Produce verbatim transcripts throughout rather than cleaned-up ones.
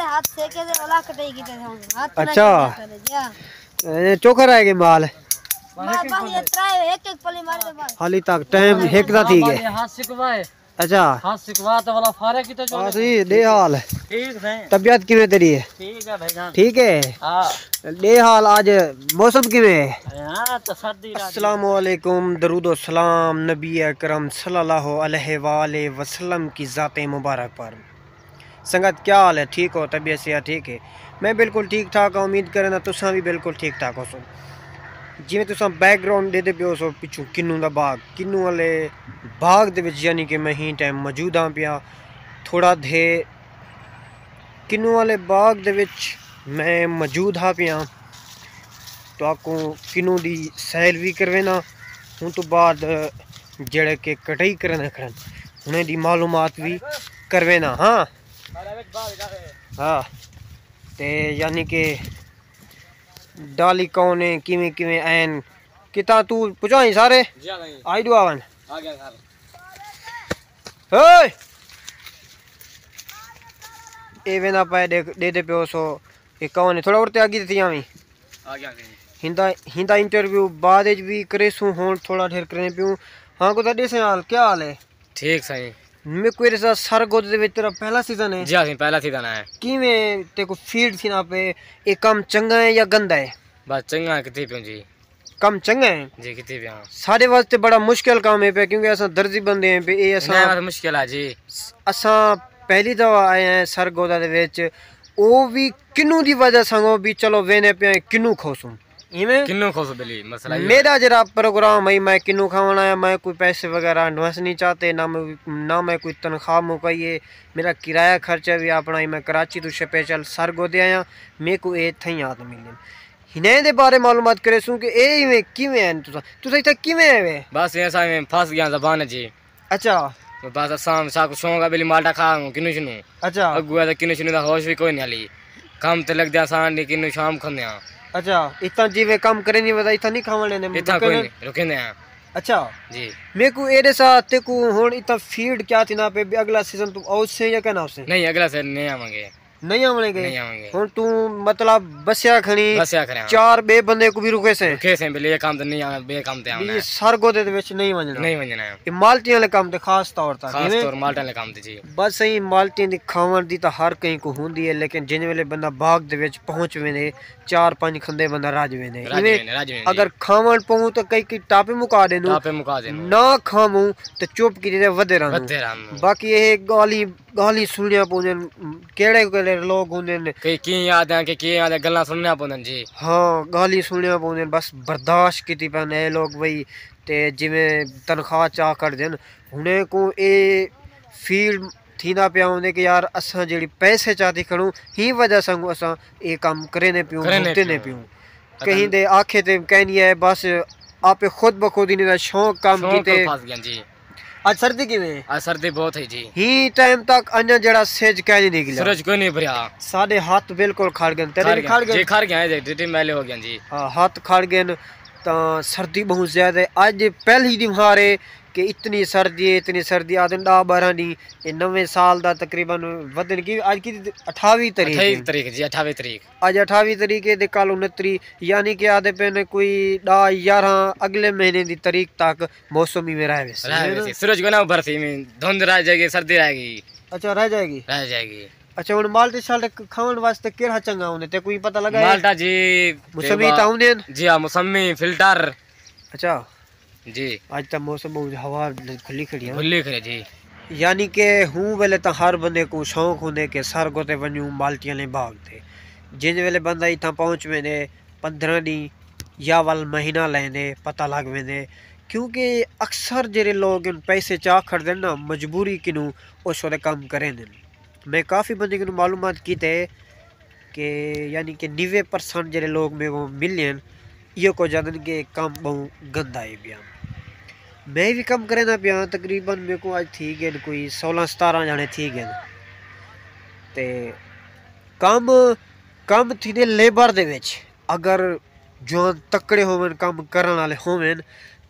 ہاتھ سیکے دے اولا کٹائی کیتے تھے ہاتھ اچھا۔ جی ہاں۔ اے چوکھا رہ گئے مال۔ بس بس یہ ترائے ایک ایک پلی مار دے بس۔ حالی تک ٹائم ہک دا تھی گئے۔ ہاتھ سکوائے۔ اچھا۔ ہاتھ سکوا تے والا فارغ کیتے جو۔ ہاں سی، ݙے حال۔ ٹھیک ہے۔ طبیعت کیویں تیری ہے؟ ٹھیک ہے بھائی جان۔ ٹھیک ہے۔ ہاں۔ ݙے حال اڄ موسم کیویں ہے؟ ہاں تو سردی راج۔ السلام علیکم، درود و سلام نبی اکرم صلی اللہ علیہ وآلہ وسلم کی ذات مبارک پر۔ سنگت کیا حال ہے؟ ٹھیک ہو؟ طبیعت صحت ٹھیک ہے؟ میں بالکل ٹھیک ٹھاک ہاں، امید کرنا تساں بھی بالکل ٹھیک ٹھاک ہو سو۔ جویں تساں بیک گراؤنڈ ݙیہدے پیو سو پچھوں کنوں دا باغ، کنوں والے باغ دے وچ یعنی کہ میں ہی ٹائم موجود ہاں پیا۔ تھوڑا دھے کنوں والے باغ دے وچ میں موجود ہاں پیا۔ تہاکوں کنوں دی سیل وی کروینا، ہوں تو بعد جڑے کہ کٹائی کرنے کھڑن انہیں دی معلومات وی کروینا۔ ہاں ہاں۔ تے یعنی کہ ڈالی کون ہے، کیویں کیویں این کتاں تو پچائیں سارے؟ جی ہاں بھائی۔ آئی ڈو آون۔ آ گیا سر۔ ہوئے! اے وینا پائے ڈے دے پیو سو۔ اے کون ہے؟ تھوڑا اڑتے آگی تھی آویں۔ آ گیا بھائی۔ ہندا ہندا انٹرویو بعد وچ بھی کرے سوں، ہون تھوڑا ڈھیر کرنے پیوں۔ ہاں کو تے ڈیسے حال کیا حال ہے؟ ٹھیک سائیں۔ میں کوئی رسا سر گود دے وچ تیرا پہلا سیزن ہے؟ جی ہاں سائیں، پہلا سیزن ہے۔ کیویں تے کو فیلڈ تھی نہ پے، اے کم چنگا ہے یا گندا ہے؟ بس چنگا ہے، کتھی پیوں جی۔ کم چنگا ہے؟ جی کتھی پیوں۔ ساڈے واسطے بڑا مشکل کام ہے پے، کیونکہ اساں درزی بندے ہیں پے، اے اساں نہیں، بس مشکل ہے جی۔ اساں پہلی دفعہ آئے ہیں سر گودا دے وچ، او بھی کنوں دی وجہ سانگو بھی چلو وینے پے کنوں کھوسوں۔ ایویں؟ کنوں کھوسو بلی، مسئلہ یہ ہے۔ میرا جڑا پروگرام ہے، میں کنوں کھاوݨ آیا، میں کوئی پیسے وغیرہ انویسٹ نہیں چاہتے، نہ میں، نہ میں کوئی تنخواہ مکائی ہے، میرا کرایہ خرچہ بھی اپنا ہی، میں کراچی تو سپیشل سر گودے آیا، میرے کو اے تھیں یاد ملے۔ ہنیں دے بارے معلومات کرے سوں کہ اے ایویں کیویں ہیں تساں؟ تساں اتھا کیویں آئے وے؟ بس ایسا میں پھنس گیا زبان جی۔ اچھا۔ بس اساں ساکوں شوق ہے بلی مالٹا کھا کنوں شنوں۔ اچھا۔ اگو ہے تے کنوں شنوں دا ہوش بھی کوئی نہیں علی۔ کم تے لگدے اساں نہیں کنوں شام کھندے ہاں۔ اچھا، اتنا جیویں کم کرے نہیں ودا اتنا نہیں کھاونے نے اتنا کوئی نہیں، رکیندے ہاں۔ اچھا۔ جی۔ میرے کو ایڈے سا تے کو ہن اتنا فیلڈ کیا تھی نہ پے بھی اگلا سیزن تو آؤ سے یا کہنا اسے؟ نہیں، اگلا سیزن نہیں آواں گے۔ نہیں آوݨے گے؟ نہیں آوݨے گے۔ ہن توں مطلب بسیا کھڑی بسیا کھڑے ہاں۔ چار ٻئے بندے کوں بھی رکھے سے؟ رکھے سے، بلے یہ کام تے نہیں آوݨا، ٻئے کام تے آوݨا بھی ہے۔ سر گودے دے وچ نہیں ونڄݨا۔ نہیں ونڄݨا ہے۔ یہ مالٹی والے کام تے خاص طور تے خاص طور مالٹی والے کام تے جی۔ بس صحیح، مالٹی دی کھاوݨ دی تاں ہر کہیں کوں ہوندی ہے، لیکن جن ویلے بندہ باغ دے وچ پہنچ ویندے، چار پنج کھندے بندہ رج ویندے۔ رج ایویں ویندے، رج ویندے۔ اگر کھاوݨ پہوں تاں کئی کئی ٹاپے مکا ݙیندوں۔ ٹاپے مکا ݙیندوں۔ نہ کھاووں تاں چپ کیتے ودے رہندوں۔ ودے رہندوں۔ باقی یہ ڳالھیں ڳالھیں سُݨݨیاں پوندین، کیڑھے کیڑھے لوگ ہوندین۔ کہ کیئیں آہدن، کہ کیئیں آہدن، ڳالھاں سُݨݨیاں پوندین جی۔ ہاں، ڳالھیں سُݨݨیاں پوندین، بس برداشت کیتی پئن اے لوگ وئی۔ تے جیویں تنخواہ چا کھڑدن، ہݨیں کوں اے فیل تھیندا پیا ہوندے کہ یار اساں جیڑھی پیسے چاتی کھڑوں، ہی وجہ سانگوں اساں اے کم کریندے پیوں، کریندے بھگتیندے پیوں۔ پیوں۔ کہیں دے آکھے تے کہیں نہیں ہے، بس آپے خود بخود انہیں دا شوق کم شوق کیتے۔ پھس گیا جی۔ اڄ سردی کیویں ہے؟ اڄ سردی بہت ہے جی۔ ہی ٹائم تک انڄاں جیڑھا سج کائنی نکلیا۔ سورج کوئی نہیں بھریا۔ ساݙے ہتھ بالکل کھڑ ڳئن، تیݙے کھڑ بھی ڳئن؟ کھڑ ڳئن؟ جی کھڑ ڳئن، جی ٹھڈے میلے ہو ڳئن جی۔ ہاں، ہتھ کھڑ ڳئن تاں سردی بہت زیادہ ہے۔ اڄ پہلی ݙینہوار ہے کہ اتنی سردی ہے، اتنی سردی آہدن ݙاہ ٻارہاں ݙینہہ، اے نویں سال دا تقریباً ودن کی، اڄ کی اٹھاوی تاریخ ہے۔ اٹھاوی تاریخ جی، اٹھاوی تاریخ۔ اڄ اٹھاوی تاریخ ہے تے کل انتری، یعنی کہ آہدے پئن کوئی ݙاہ یارہاں اڳلے مہینے دی تاریخ تک موسم ایویں رہ ویسی، رہ ہے نا؟ ویسی۔ سورج کوئی نہ ابھرسی، ایویں دھند رہ جائے گی، سردی رہ گئی۔ اچھا، رہ جائے گی؟ رہ جائے گی۔ اچھا، ہݨ مالٹی شالٹی کھاوݨ واسطے کیڑھا چنڳا ہوندے؟ تے کوئی پتہ لڳا ہے؟ مالٹا جی، موسمی تے تاں ہوندے ہن؟ جی ہاں، موسمی، فلٹر۔ اچھا۔ جی۔ اڄ تاں موسم بہت ہوا کھلی کھڑی ہے۔ کھلی کھڑی جی۔ یعنی کہ ہوں ویلے تاں ہر بندے کوں شوق ہوندے کہ سر گوتے ونڄوں مالٹیاں نے باغ تے۔ جن ویلے بندہ اتھاں پہنچ ویندے، پندرہ ݙینہہ یا ول مہینہ لیندے، پتہ لڳ ویندے۔ کیونکہ اکثر جیڑھے لوگ ہن پیسے چا کھڑدن نا، مجبوری کنوں او سارے کم کریندن۔ میں کافی بندے کنوں معلومات کیتے کہ یعنی کہ نوے پرسنٹ جیڑھے لوگ میکوں ملے ہن، ایہو کجھ آہدن کہ کم ٻہوں گندا ہے پیا۔ میں وی کم کریندا پیاں، تقریباً میکوں اڄ تھی ڳئن کوئی سولہ ستارہ ڄݨے تھی ڳئن۔ تے کم، کم تھیندے لیبر دے وچ، اگر جوان تکڑے ہوون، کم کرݨ والے ہوون،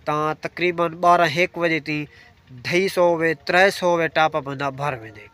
تاں تقریباً ٻارہاں ہک وڄے تئیں ڈھائی سو ہووے، ترے سو ہووے، ٹاپا بندہ بھر ویندے۔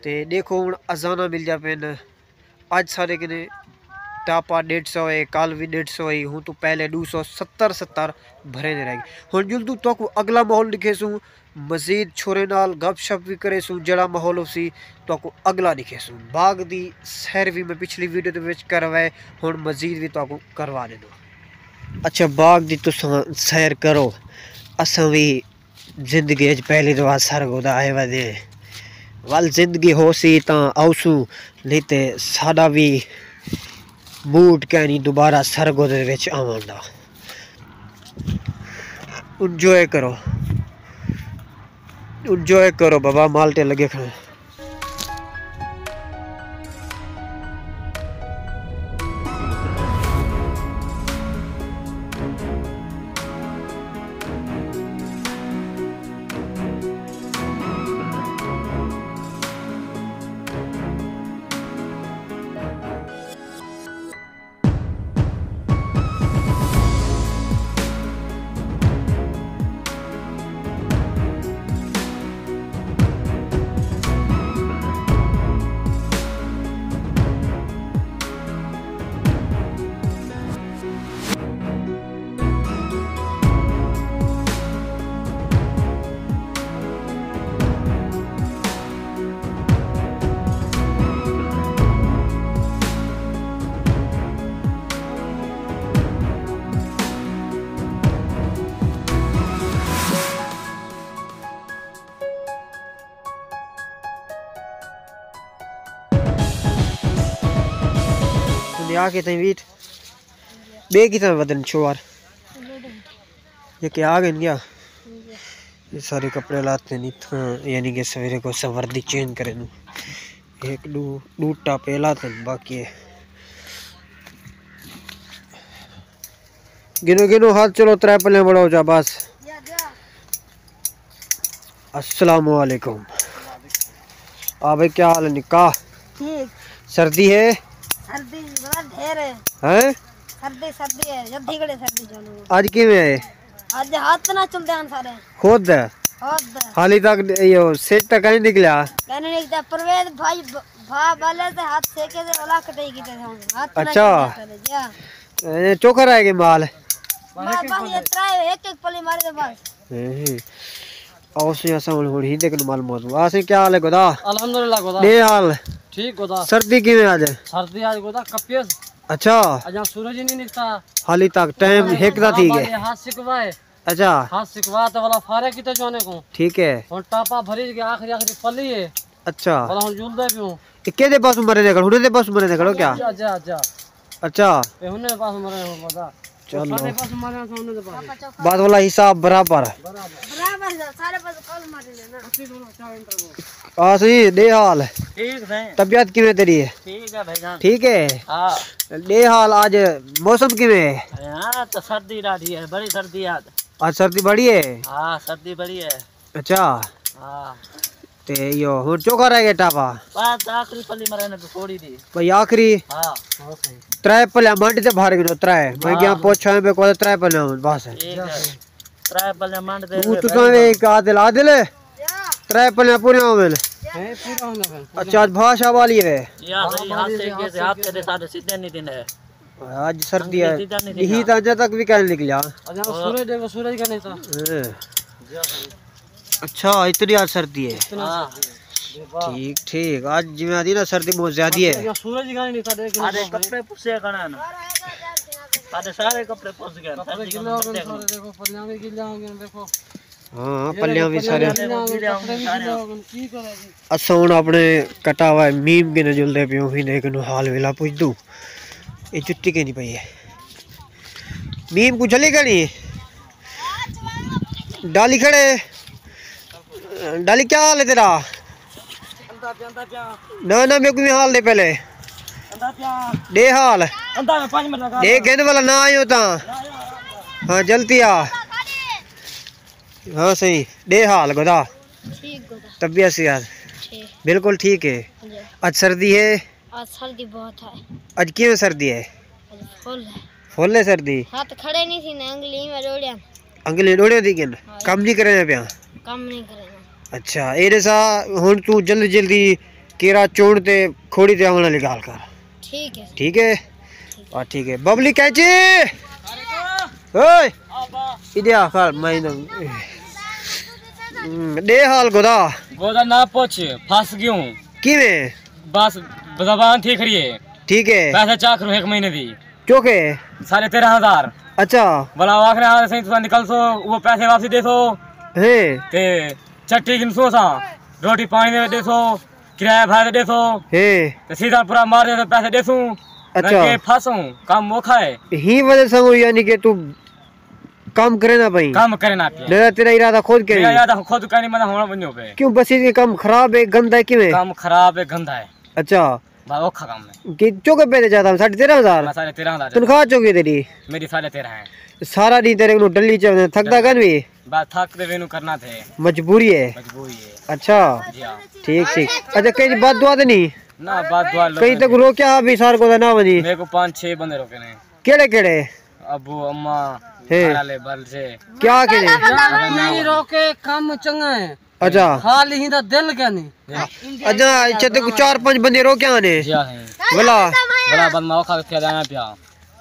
تے ݙیکھو ہݨ اذاناں ملدیاں پئن۔ اڄ ساݙے کنے ٹاپا ݙیڈھ سو ہے، کل وی ݙیڈھ سو ہئی، ہوں توں پہلے ݙو سو ستر ستر بھریندے رہ ڳئے۔ ہݨ جلدوں تہاکوں اڳلا ماحول ݙکھیسوں، مزید چھوریں نال گپ شپ وی کریسوں، جیڑھا ماحول ہوسی تہاکوں اڳلا ݙکھیسوں۔ باغ دی سیر وی میں پچھلی ویڈیو دے وچ کروائی، ہݨ مزید وی تہاکوں کروا ݙیندوں۔ اچھا، باغ دی تساں سیر کرو، اساں وی زندگی اچ پہلی دفعہ سرگودھا آئے ودے ہیں۔ ول زندگی ہوسی تاں آؤسوں، نہیں تے ساݙا وی موڈ کائنی دوبارہ سرگودھے وچ آوݨ دا۔ انجوائے کرو، انجوائے کرو بابا، مالٹے لڳے کھڑے۔ تیندے آ کے تئیں ویٹ۔ ٻئے کتھاں ودن چھوار؟ جیکے آ ڳئن ڳیا۔ اے سارے کپڑے لاتے نہیں تھا، یعنی کہ سویرے کو اساں وردی چینج کرے نوں۔ ہک ݙو، ݙو ٹاپے لاتے ہیں، باقی ہے۔ گنو گنو ہاتھ، چلو ترے پلیاں بڑھاؤ جا بس۔ السلام علیکم۔ آ بھائی، کیا حال ہے نکا؟ ٹھیک۔ سردی ہے؟ سردی بڑا ڈھیر ہے۔ ہیں؟ سردی، سردی ہے، جدھی کڑے سردی چلو۔ اڄ کیویں ہے؟ اڄ ہاتھ نہ چلدے ہن سارے۔ خود؟ خود۔ حالی تک ایہو سچ تک نہیں نکلیا؟ کہیں نہیں نکلتا۔ پرویز بھائی ب-، بھا بالے تے ہاتھ سیکے تے اولا کٹائی کیتے تھے۔ ہاتھ نہ اچھا۔ چلدے سارے، جی ہاں۔ اے چوکھا رہ ڳئے مال۔ بس، بس، یہ ترائے، ایک ایک پلی مارے تے بس۔ ہوں۔ او سئیں، اساں ہݨ، ہݨ ہی ݙیکھ مال موضوع۔ آ سئیں، کیا حال ہے گدا؟ الحمدللہ گدا۔ ݙے حال؟ ٹھیک گدا۔ سردی کیویں اڄ؟ سردی اڄ گدا کپیس۔ اچھا۔ اڄاں سورج ہی نہیں نکتا۔ حالی تک ٹائم ہک دا تھی ڳئے۔ ہاتھ سکوا ہے۔ اچھا۔ ہاتھ سکوا تے والا فارے کیتے جانے کو۔ ٹھیک ہے۔ ہݨ ٹاپا بھری ڳئے، آخری، آخری پلی ہے۔ اچھا۔ والا ہݨ جلدے پیوں۔ اے کیندے پاسوں مرے دے کھڑو؟ ہݨ دے پاسوں مرے دے کھڑو کیا؟ اچھا، اچھا، اچھا۔ اچھا۔ اے ہنے پاس مرے ہو پتہ۔ چلو۔ سارے پاس مرے ہن، ہنے دے پاس۔ بس والا حساب برابر۔ برابر۔ برابر ہے، سارے پاس کل مرے نے نا۔ آ سئیں، ݙے حال۔ ٹھیک ہے۔ طبیعت کیویں تیری ہے؟ ٹھیک ہے بھائی جان۔ ٹھیک ہے؟ ہاں۔ ݙے حال، اڄ موسم کیویں ہے؟ ہاں، تو سردی ݙاڈھی ہے، بڑی سردی ہے اڄ۔ اڄ سردی بڑی ہے؟ ہاں، سردی بڑی ہے۔ اچھا۔ ہاں۔ تے ایہو ہݨ چوکھا رہ ڳئے ٹاپا۔ بس آخری پلی مرے نے تھوڑی دی۔ بھائی آخری؟ ہاں۔ ترائے پلیاں منڈ تے بھر ڳئے، ترائے۔ میں ہاں۔ ڳیا پوچھاں بے کو ترائے پلیاں بس۔ ٹھیک ہے۔ ترائے پلیاں منڈ تے توں، توں وی ہک عادل، عادل ہے؟ ترائے پلیاں پورے ہوون۔ ہیں، پورا ہونا ہے۔ اچھا، اڄ بھا شاہ والی ہے۔ یا بھائی، ہاتھ سے کے سے ہاتھ کدے سارے سیدھے نہیں دیندے۔ اڄ سردی ہے۔ انگریزی جانے دی ݙیہی نا۔ تاں اڄاں تک وی کائنی نکلیا۔ اڄاں ہاں۔ سورج ݙیکھو، سورج کائنی تاں۔ ہاں۔ اچھا، اتنی آج سردی ہے۔ اتنا ہاں۔ سردی ہے۔ ٹھیک، ٹھیک۔ اڄ جیویں آہدی نا سردی بہت زیادہ ہے۔ اڄاں سورج کائنی نکلیا، ݙیکھ سارے کپڑے پسے کھڑے ہن۔ سارے، سارے کپڑے پس ڳئے۔ کپڑے سردی گلے ہو ڳئے، کپڑے سارے ݙیکھو، پلیاں وی گلیاں ہو ڳئیاں، ݙیکھو۔ ہاں، یہ پلیاں وی پلیاں سارے۔ گلیاں ہو ڳئیاں، کپڑے وی گلے ہو ڳئے، کی کرے جی؟ اساں ہݨ اپݨے کٹا ہوئے میم کنے جلدے پیوں، ہی ݙیکھ نوں حال ویلا پچھدوں۔ اے جتی کیندی پئی ہے؟ میم کوں جھلی کھڑی؟ ڈالی کھڑے؟ ڈالی، کیا حال ہے تیرا؟ نہ، نہ، میکوں وی حال ݙے پہلے۔ ݙے حال۔ ݙے گھن والا نہ آیو تاں۔ ہاں، جلدی آ۔ ہاں سئیں، ݙے حال گدا۔ ٹھیک گدا۔ طبیعت صحت؟ ٹھیک۔ بالکل ٹھیک ہے۔ جی۔ اڄ سردی ہے؟ اڄ سردی بہت ہے۔ اڄ کیویں سردی ہے؟ اڄ فل ہے۔ فل ہے سردی؟ ہتھ کھڑے نہیں تھی نا، انگلی میں ݙوڑیاں۔ انگلی ݙوڑیاں تھی ڳئین؟ ہاں۔ کم نہیں کرے پیا؟ کم نہیں کرے نا۔ اچھا، اے ݙسا ہݨ توں جلدی جلدی کیڑا چوݨ تے کھوڑی تے آوݨ والی ڳالھ کر۔ ٹھیک ہے۔ ٹھیک ہے؟ ہاں، ٹھیک ہے۔ ببلی کینچی! اوئے! ایݙے آ کر، میں نہ، ہم، ݙے حال گودا۔ گودا نہ پچھ، پھس ڳیوں۔ کیویں؟ بس زبان تھی کھڑی ہے۔ ٹھیک ہے۔ پیسے چا کروں ہک مہینے دی۔ چوکے؟ ساڑھے تیرہ ہزار۔ اچھا۔ بھلا آکھنا ہے سائیں، تساں نکلسو، وہ پیسے واپسی ݙیسو۔ ہیں۔ تے چٹی گھنسو اساں، روٹی پاݨی دے ݙیسو، کرایہ بھاڑا دے ݙیسو۔ ہیں۔ تے سیدھا پورا مار دے پیسے ݙیسوں۔ اچھا۔ نہ کہ پھسوں، کم اوکھا ہے۔ ہی وجہ سانگوں یعنی کہ تو کم کرے نہ پئی؟ کم کرے نہ پیا۔ نہ تیرا ارادہ خود کہیں؟ میرا ارادہ خود کہیں، میں ہݨ ونڄوں پئے۔ کیوں بس یہ کم خراب ہے، گندا ہے، کیویں؟ کم خراب ہے، گندا ہے۔ اچھا۔ بس اوکھا کم ہے۔ کہ چوکے پیسے چاہتا ہوں، ساڑھے تیرہ ہزار؟ میں ساڑھے تیرہ ہزار۔ تنخواہ چوکے تیری؟ میری ساڑھے تیرہ ہے۔ سارا ݙینہہ تیرے کولوں ڈلی چ ویندے، تھکدا کن وی؟ بس تھک تے وینوں، کرنا تے۔ مجبوری ہے؟ مجبوری ہے۔ اچھا۔ جی ہاں۔ ٹھیک، ٹھیک۔ اچھا، کہیں دی بد دعا تے نہیں؟ نہ، بد دعا لوگ کہیں تے کو روکیا ہا بھی سار کو نہ ونڄی؟ میرے کو پانچ چھ بندے روکے نے۔ کیڑے کیڑے؟ ابو، اماں، ہیں۔ گھر والے، بل سے۔ کیا کہیں؟ نہیں روکے، کم چنگا ہے۔ اچھا۔ خالی ہی دا دل کیا نہیں۔ اچھا، اچھا، تے کو چار پنج بندے روکیا نے؟ جی ہاں۔ ولا۔ ولا بند ما اوکھا کیا جانا پیا۔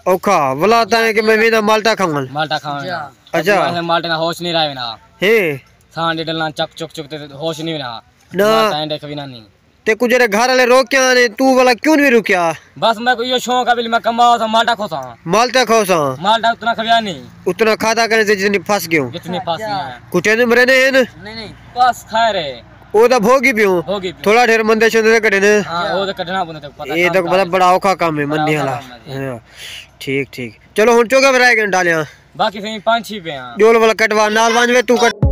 اوکھا، ولا تاں کہ میں ویندا مالٹا کھاون۔ مالٹا کھاون۔ جی ہاں۔ اچھا۔ ابو، مالٹے نہ ہوش نہیں رہے نا۔ ہیں۔ سانڈے ڈلنا چک چک چک تے ہوش نہیں نا۔ نہ۔ مالٹا اینڈے کبھی نہ نہیں۔ تے کجھ جیڑھے گھر والے روکیا نے، تو ولا کیوں نہیں رکیا؟ بس میں کو یہ شوق ہے، میں کماؤ سا، مالٹا کھوساں۔ مالٹا کھوساں؟ مالٹا اتنا کھویا نہیں۔ اتنا کھادا کرے تے جتنی پھس ڳیوں۔ جتنی پھس گیا ہے۔ کٹے نے مرے نے ہیں؟ نہیں، نہیں، بس خیر ہے۔ او دا بھوگی پیوں۔ بھوگی پیوں۔ تھوڑا ڈھیر مندے شندے تے کڈھے نے۔ ہاں، او تے کڈھنا پوندے تے پتہ اے کام تک پتہ کار۔ بڑا اوکھا کام ہے، بڑا مندی اوکھا والا۔ کام ہے جی۔ ہاں۔ ٹھیک، ٹھیک۔ چلو ہن چوکے ورائے گن ڈالیاں۔ باقی سائیں پانچ چھی پئے ہاں۔ ڈول والا کٹوا نال ونج وے تو کٹ۔